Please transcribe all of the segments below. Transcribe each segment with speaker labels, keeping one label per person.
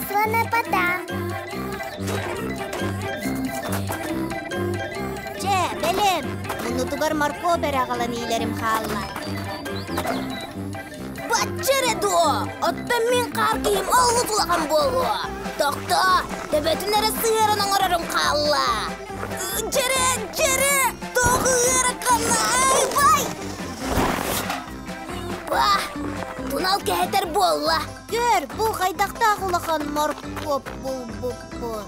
Speaker 1: Слонопотам.
Speaker 2: Чэ, бэлэм. Муннутугар моркуоп эрэ аҕалан иилэрим хаалла.
Speaker 3: Бачча эрэ дуо? Оттон мин хаар киһим олус улахан буолуо. Тохтоо, төбөтүн эрэ сыһыаран оҥорорум хаалла. Дьэрэ, дьэрэ, тоҕо ыараханай, бай! Ба, тунал кэһэтэр буолла.
Speaker 2: Көр, бу хайдахтаах улахан моркуоп булбуппун.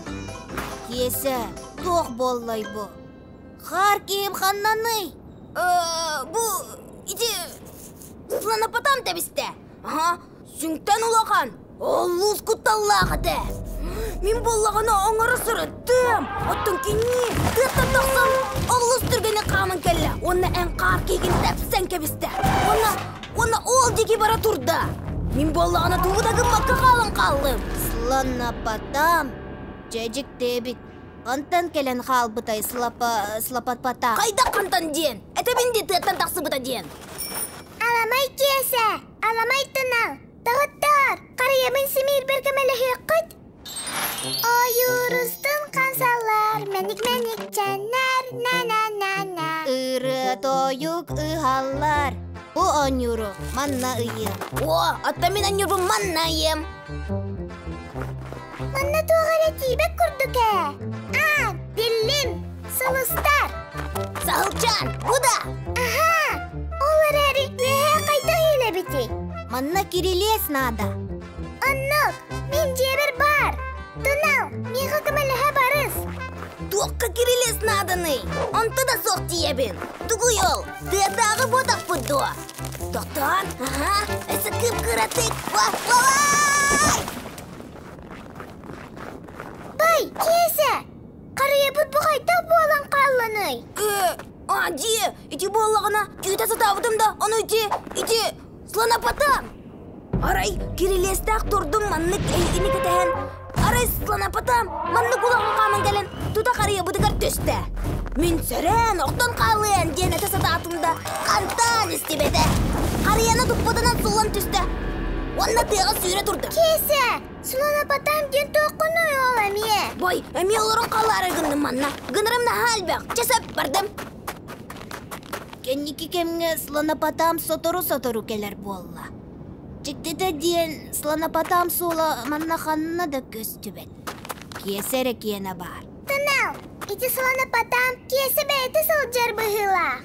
Speaker 2: Киэсэ, туох буоллай бу? Хаар киһим ханнаный?
Speaker 3: Бу ити слонопотам тэбистэ. Аха, сүҥтэн улахан, олус кутталлаах этэ. Мин буоллаҕына оҥоро сырыттым. Оттон кини тыаттан тахсан олус түргэнник хааман кэллэ уонна эн хаар киһигин тэпсэн кэбистэ. Уонна, уонна ол диэки бара турда. Мин буоллаҕына тугу да гыммакка хаалан хааллым.
Speaker 2: Слонопотам? Дьэ дьиктээбит. Хантан кэлэн хаалбытай слопа слопотпота?
Speaker 3: Хайдах хантан диэн? Этэбин дии тыаттан тахсыбыта диэн.
Speaker 1: Аламай Киэсэ, аламай тунал, доҕоттоор, харыйабын симиирбэр көмөлөһүөххүт? Ойуурустун хансаллар, мэник-мэник чэннэр, на-на-на-на.
Speaker 2: Ырыа тойук ыһаллар. Бу оонньууру манна ыйыам.
Speaker 3: О, оттон мин оонньуурбун манна ыйыам.
Speaker 1: Манна туох эрэ тиийбэт курдук ээ. Аа, биллим, сулустар.
Speaker 3: Саһылчаан, бу да?
Speaker 1: Аһаа, ол эрээри үөһээ хайдах иилэбитий?
Speaker 2: Манна кирилиэс наада.
Speaker 1: Оннук, мин дьиэбэр баар. Тунал, миэхэ көмөлөһө барыс.
Speaker 3: Туохха кирилиэс нааданый? Онто да суох тиийэбин. Тугуй ол? Тыатааҕы буотахпыт дуо? Тохтоон, аһа, өссө кып-кыратык. Ва-ва-вай!
Speaker 1: Бай, Киэсэ! Харыйабыт бу хайдах буолан хаалланый?
Speaker 3: Э, а, дьиэ, ити буоллаҕына, күүтэ сатаабытым да, ону ити, ити, слонопотам! Арай, кирилиэстээх турдум маннык эйигини кэтэһэн, арай слонопотам маннык улахан хааман кэлэн, тута харыйабытыгар түстэ. Мин сөрөөн, охтон хаалыан диэн этэ сатаатым да, хантан истибэтэ. Харыйаны туппутунан суллан түстэ уонна тыаҕа сүүрэ турда.
Speaker 1: Киэсэ, слонопотам диэн туоххунуй ол эмиэ?
Speaker 3: Бой, эмиэ олорон хаалаары гынным манна. Гынарым наһаа элбэх. Чэ сөп, бардым.
Speaker 2: Кэнники кэмҥэ слонопотам сотору-сотору кэлэр буолла. Дьиктитэ диэн, слонопотам суола манна ханна да көстүбэт. Киэсэ эрэ киэнэ баар.
Speaker 1: Тунал, ити слонопотам Киэсэ бэйэтэ сылдьар быһыылаах.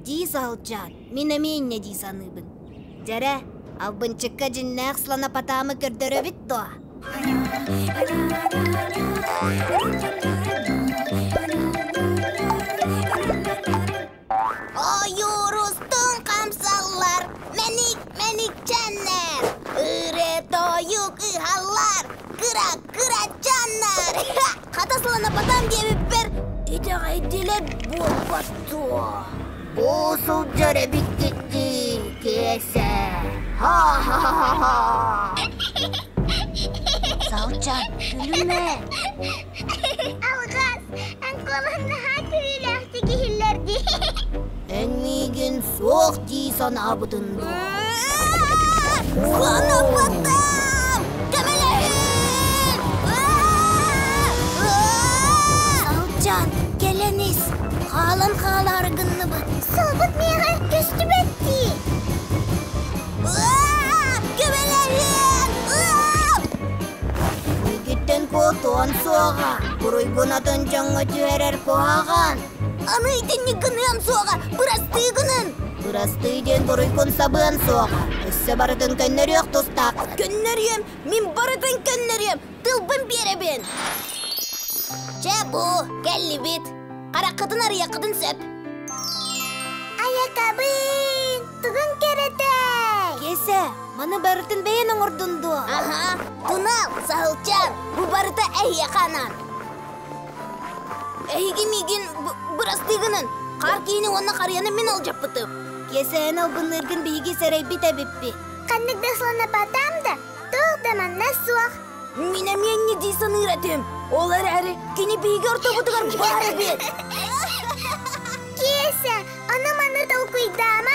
Speaker 2: Дии сылдьан, мин эмиэ инньэ дии саныыбын. Дьэрэ, албынчыкка дьиннээх слонопотамы көрдөрөбүт дуо?
Speaker 3: Ойуурустун хамсаллар, мэник-мэникчэннэр, ырыа-тойук ыһаллар, кыра-кырачаннар. Хата слонопотам диэбиппэр итэҕэйдилэр буолбат дуо?
Speaker 2: Бу сылдьар эбиккит дии, Киэсэ. Ха-ха-ха-ха! Салчан, күлүмэ!
Speaker 1: Алҕас, эн куолаһын наһаа күлүүлээхтик иһиллэр дии.
Speaker 2: Эн миигин суох дии санаабытын дуо?
Speaker 3: Слонопотам! Көмөлөһүн!
Speaker 2: Салчан, кэлэн ис. Хаалан хаалаары гынныбыт.
Speaker 1: Суолбут миэхэ көстүбэт дии.
Speaker 3: Көмөлөһүн!
Speaker 2: Миигиттэн куотуон суоҕа, буруйгун атын дьоҥҥо түһэрэр куһаҕан.
Speaker 3: Аны итинник гыныам суоҕа, бырастыы гынын!
Speaker 2: Бырастыы диэн буруйгун сабыан суоҕа, өссө барытын көннөрүөх тустаах.
Speaker 3: Көннөрүөм, мин барытын көннөрүөм, тылбын биэрэбин. Чэ бу, кэллибит. Хараххытын арыйаххытын сөп.
Speaker 1: Айакабын, тугун кэрэтэй?
Speaker 2: Киэсэ, маны барытын бэйэн оҥордун дуо?
Speaker 3: Аха, тунал, саһылчаан, бу барыта эһиэхэ анаан. Эһиги миигин бырастыы гынын, хаар киһини уонна харыйаны мин алдьаппытым.
Speaker 2: Киэсээн албынныыргын биһиги сэрэйбит эбиппит.
Speaker 1: Ханнык да слонопотам да, туох да манна суох.
Speaker 3: Мин эмиэ инньэ дии саныыр этим. Ол эрээри кини биһиги ортобутугар баар эбит.
Speaker 1: Киэсэ, ону-маны толкуйдаама.